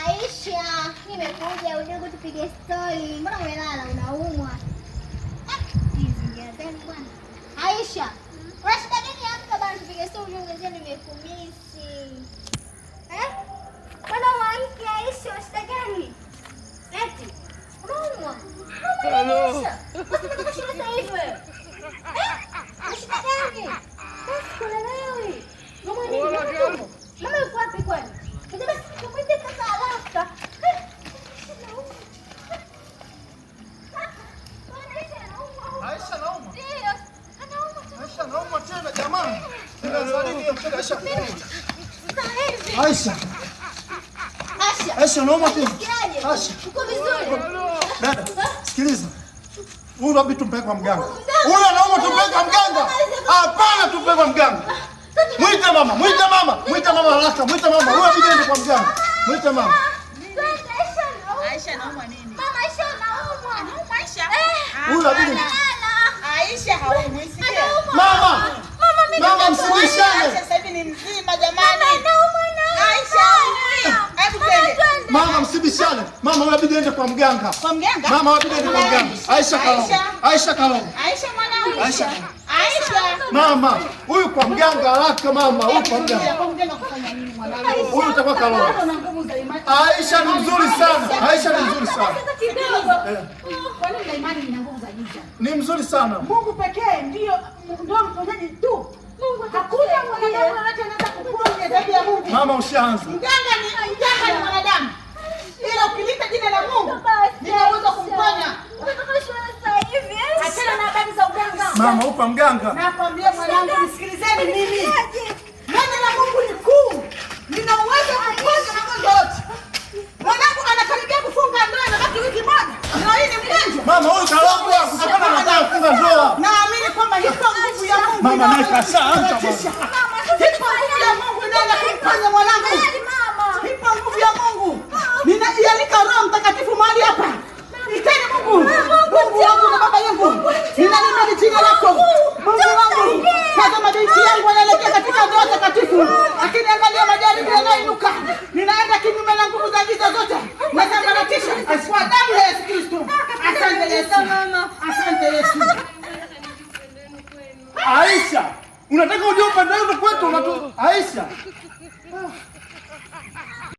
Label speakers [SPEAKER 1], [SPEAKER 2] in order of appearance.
[SPEAKER 1] Aisha, nimekuja udogo tupige stori. Mbona umelala unaumwa? Hizi njia zenu bwana. Aisha, una shida gani hapa bwana tupige stori udogo nimekumisi. Eh? Mbona uamke Aisha, una shida gani? Eti, unaumwa? Hello. Unataka shule sasa hivi wewe? Eh? Una shida gani? Basi kuelewi. Mama nini? Mama yuko wapi kwani? Basi tumwite kaka haraka.
[SPEAKER 2] Aisha naumwa. Ndio. Aisha naumwa tena jamani. Aisha. Aisha.
[SPEAKER 1] Aisha.
[SPEAKER 2] Aisha naumwa tena.
[SPEAKER 1] Aisha. Uko vizuri?
[SPEAKER 2] Dada, sikiliza. Huyu rabi tumpeleke kwa mganga. Huyu anaumwa tumpeleke kwa mganga. Hapana, tumpeleke kwa mganga. Mwite mama, mwite mama, mwite mama haraka, mwite mama. Huyu abidi aende kwa mganga. Mwite mama.
[SPEAKER 3] Aisha anaumwa nini?
[SPEAKER 1] Mama Aisha anaumwa.
[SPEAKER 3] Anaumwa Aisha?
[SPEAKER 2] Huyu abidi.
[SPEAKER 3] Aisha haumwi, sikia.
[SPEAKER 2] Mama. Mama msibishane.
[SPEAKER 3] Aisha sasa hivi ni mzima jamani. Aisha haumwi. Hebu twende.
[SPEAKER 2] Mama msibishane. Mama huyu abidi aende kwa mganga.
[SPEAKER 3] Kwa mganga?
[SPEAKER 2] Mama huyu abidi aende kwa mganga. Aisha kalongo. Aisha kalongo.
[SPEAKER 3] Aisha mwanangu.
[SPEAKER 2] Aisha.
[SPEAKER 3] Aisha.
[SPEAKER 2] Mama, huyu kwa mganga haraka mama, huyu kwa mganga.
[SPEAKER 3] Kwa mganga kufanya nini mwanangu?
[SPEAKER 2] Huyu utakuwa kalongo.
[SPEAKER 3] Una nguvu za imani.
[SPEAKER 2] Aisha ni mzuri sana. Aisha ni mzuri sana.
[SPEAKER 3] Kwa nini na imani ina nguvu za giza?
[SPEAKER 2] Ni mzuri sana.
[SPEAKER 3] Mungu pekee ndio mponyaji tu. Mungu hakuna mwanadamu yoyote anaweza kuponya zaidi ya Mungu.
[SPEAKER 2] Mama ushaanza.
[SPEAKER 3] Mganga ni mwanadamu. Ila ukilita jina la Mungu ninaweza kumponya. Achana na habari za uganga.
[SPEAKER 2] Mama upa mganga.
[SPEAKER 3] Nakwambia mwanangu, nisikilizeni mimi. Neno la Mungu ni kuu. Lina uwezo wa kuponya magonjwa yote. Mwanangu anakaribia kufunga ndoa na baki wiki moja. Leo hii ni mgonjwa.
[SPEAKER 2] Mama huyu kalogwa kutokana na nataka kufunga ndoa.
[SPEAKER 3] Naamini kwamba hiyo nguvu ya Mungu.
[SPEAKER 2] Mama naye kashaanza bwana.
[SPEAKER 3] Hiyo nguvu ya Mungu inaenda kumponya mwanangu. Hiyo nguvu ya Mungu. Ninaialika Roho Mtakatifu mahali hapa. Iteni Mungu. Mungu wangu na baba yangu. Ninalimini jina lako. Mungu wangu. Tazama binti yangu anaelekea katika ndoa takatifu. Lakini angalia majaribu yanayoinuka. Ninaenda kinyume na nguvu za giza zote. Nasambaratisha kwa damu ya Yesu Kristo. Asante Yesu. Asante Yesu.
[SPEAKER 2] Aisha, unataka ujue upande wetu kwetu unatu Aisha.